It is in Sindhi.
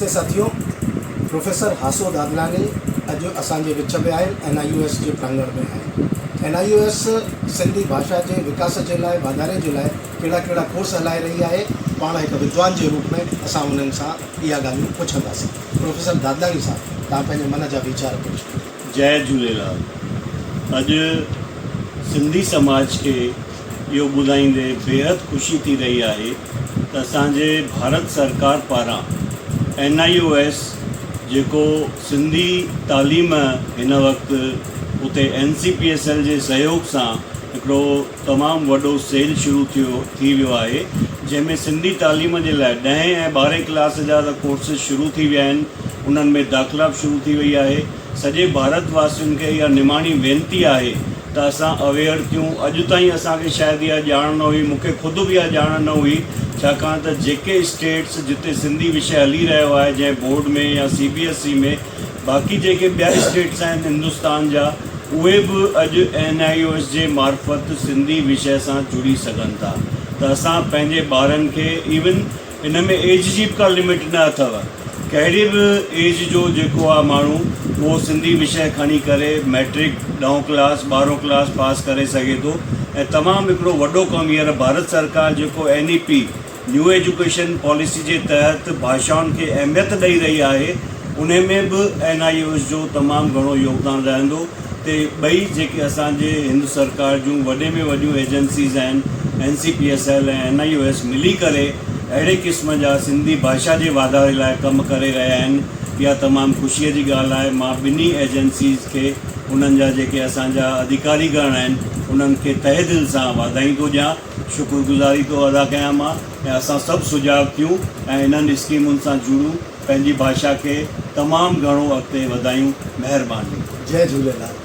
نمستي ساٿيو، پروفيسر هاسو دادلاڻي اڄ اسان جي وچ ۾ آهن اين آء يو ايس جي پرانگڻ ۾ آهن. N I U S Sindhi ڀاشا جي وڪاس جي لاء واڌاري جي لاء ڪهڙا ڪهڙا ڪورس هلائي رهي آهي پاڻ هڪ ودوان جي روپ ۾ اسان انهن سان اها ڳالهيون پڇنداسين. پروفيسر دادلاڻي صاحب توهان پنهنجي من جا ويچار پيش ڪريو. جئي جهوليلال اڄ سنڌي سماج کي اهو ٻڌائيندي بيحد خوشي ٿي رهي آهي ته اسان جي ڀارت سرڪار پاران اين آء او ايس جيڪو سنڌي تعليم هن وقت اتي N C P S L جي سهيوگ سان هڪڙو تمام وڏو سيل شروع ٿيو ٿي ويو آهي جنهن ۾ سنڌي تعليم جي لاء ڏهين ۽ ٻارهين ڪلاس جا ته ڪورسز شروع ٿي ويا آهن انهن ۾ داخلا به شروع ٿي وئي آهي سڄي ڀارت واسين کي اها نماڻي وينتي آهي ته اسان اويئر ٿيون اڄ تائين اسان کي شايد اها ڄاڻ نه هئي مون کي خود به اها ڄاڻ نه هئي ڇاڪاڻ ته جيڪي اسٽيٽس جتي سنڌي وشي هلي رهيو آهي جنهن بورڊ ۾ يا سي بي ايس سي ۾ باقي جيڪي ٻيا اسٽيٽس آهن هندستان جا اهي به اڄ اين آء او ايس جي معرفت سنڌي وشي سان جڙي سگهن ٿا ته اسان پنهنجي ٻارن کي ايون ان ۾ ايج جي به ڪا لمٽ نه اٿو ڪهڙي به ايج جو جيڪو آ ماڻهو اهو سنڌي وشيه کڻي ڪري مئٽرڪ ڏهون ڪلاس ٻارهون ڪلاس پاس ڪري سگهي ٿو ۽ تمام هڪڙو وڏو ڪم هينئر ڀارت سرڪار جيڪو N E P new education policy جي تحت ڀاشائن کي اهميت ڏئي رهي آهي انهي ۾ به اين آء او ايس جو تمام گهڻو يوگدان رهندو تي ٻئي جيڪي اسان جي هند سرڪار جون وڏي ۾ وڏيون ايجنسيز آهن N C P S L ۽ N I O S ملي ڪري اهڙي قسم جا سنڌي ڀاشا جي واڌاري لاء ڪم ڪري رهيا آهن اها تمام خوشيء جي ڳالهه آهي مان ٻنهي ايجنسيز کي انهن جا جيڪي اسان جا اڌيڪاري گڻ آهن انهن کي تهه دل سان واڌايون ٿو ڏيان شڪر گذاري ٿو ادا ڪيان مان ۽ اسان سڀ سجاڳ ٿيون ۽ انهن اسڪيمن سان جڙون پنهنجي ڀاشا کي تمام گهڻو اڳتي وڌايون مهرباني. جئي جهوليلال.